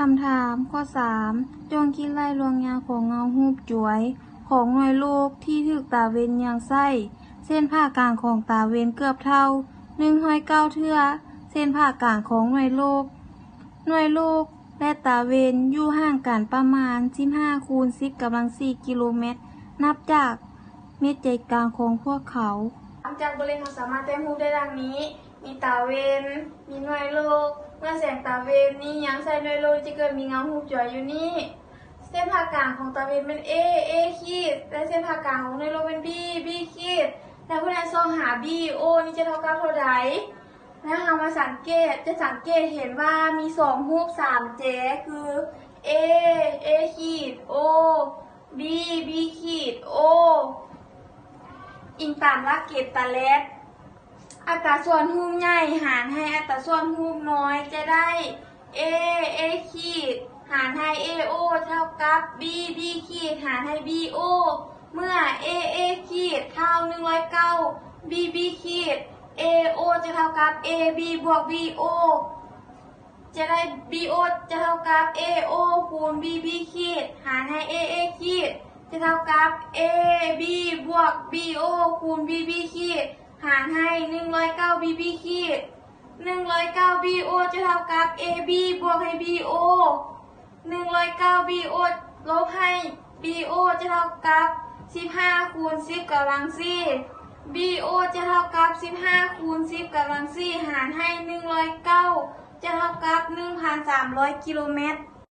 ຄຳຖາມ ຂໍ້ສາມ ຈົ່ງຄິດໄລ່ລວງຍາວຂອງເງົາຮູບຈວຍຂອງໜ່ວຍໂລກທີ່ຖືກຕາເວັນຍ່າງໃຊ້. ເສັ້ນຜ່າກາງຂອງຕາເວັນເກືອບເທົ່າ ໜຶ່ງຮ້ອຍເກົ້າ ເທື່ອເສັ້ນຜ່າກາງຂອງໜ່ວຍໂລກ. ໜ່ວຍໂລກ ແລະ ຕາເວັນຢູ່ຫ່າງກັນປະມານ ສິບຫ້າ ຄູນ ສິບ ກຳລັງ ສີ່ ກິໂລແມັດ ນັບຈາກເມັດໃຈກາງຂອງພວກເຂົາ. ຫຼັງຈາກບົດຮຽນ ເຮົາສາມາດແຕ້ມຮູບໄດ້ດັ່ງນີ້: ມີຕາເວັນ, ມີໜ່ວຍໂລກ. ເມື່ອແສງຕາເວັນນີ້ຍ່າງໃສ່ໜ່ວຍໂລກ ຈະເກີດມີເງົາຮູບຈວຍຢູ່ນີ້. ເສັ້ນຜ່າກາງຂອງຕາເວັນແມ່ນ A, A ຂີດ ແລະ ເສັ້ນຜ່າກາງຂອງໜ່ວຍໂລກແມ່ນ B, B ຂີດ ແລະ ຜູ້ໃດຊອກຫາ B O ນີ້ຈະເທົ່າກັບເທົ່າໃດ? ແລ້ວເຮົາມາສັງເກດ ຈະສັງເກດເຫັນວ່າມີສອງຮູບສາມແຈ ຄື A, A ຂີດ O, B, B ຂີດ O. ອີງຕາມຫຼັກເກນຕາແລັດ ອັດຕາສ່ວນຮູບໃຫຍ່ຫານໃຫ້ອັດຕາສ່ວນຮູບນ້ອຍ ຈະໄດ້ A, A ຂີດ ຫານໃຫ້ A O ເທົ່າກັບ B, B ຂີດ ຫານໃຫ້ B O. ເມື່ອ A, A ຂີດ ເທົ່າ ໜຶ່ງຮ້ອຍເກົ້າ B, B ຂີດ A O ຈະເທົ່າກັບ A B ບວກ B O ຈະໄດ້ B O ຈະເທົ່າກັບ A O ຄູນ B, B ຂີດ ຫານໃຫ້ A, A ຂີດ ຈະເທົ່າກັບ A B ບວກ B O ຄູນ B, B ຂີດ ຫານໃຫ້ ໜຶ່ງຮ້ອຍເກົ້າ B, B ຂີດ. ໜຶ່ງຮ້ອຍເກົ້າ B O ຈະເທົ່າກັບ A B ບວກໃຫ້ B O. ໜຶ່ງຮ້ອຍເກົ້າ B O ລົບໃຫ້ B O ຈະເທົ່າກັບ ສິບຫ້າ ຄູນ ສິບ ກຳລັງ ສີ່. B O ຈະເທົ່າກັບ ສິບຫ້າ ຄູນ ສິບ ກຳລັງ ສີ່ ຫານໃຫ້ ໜຶ່ງຮ້ອຍເກົ້າ ຈະເທົ່າກັບ ໜຶ່ງພັນສາມຮ້ອຍ ກິໂລແມັດ.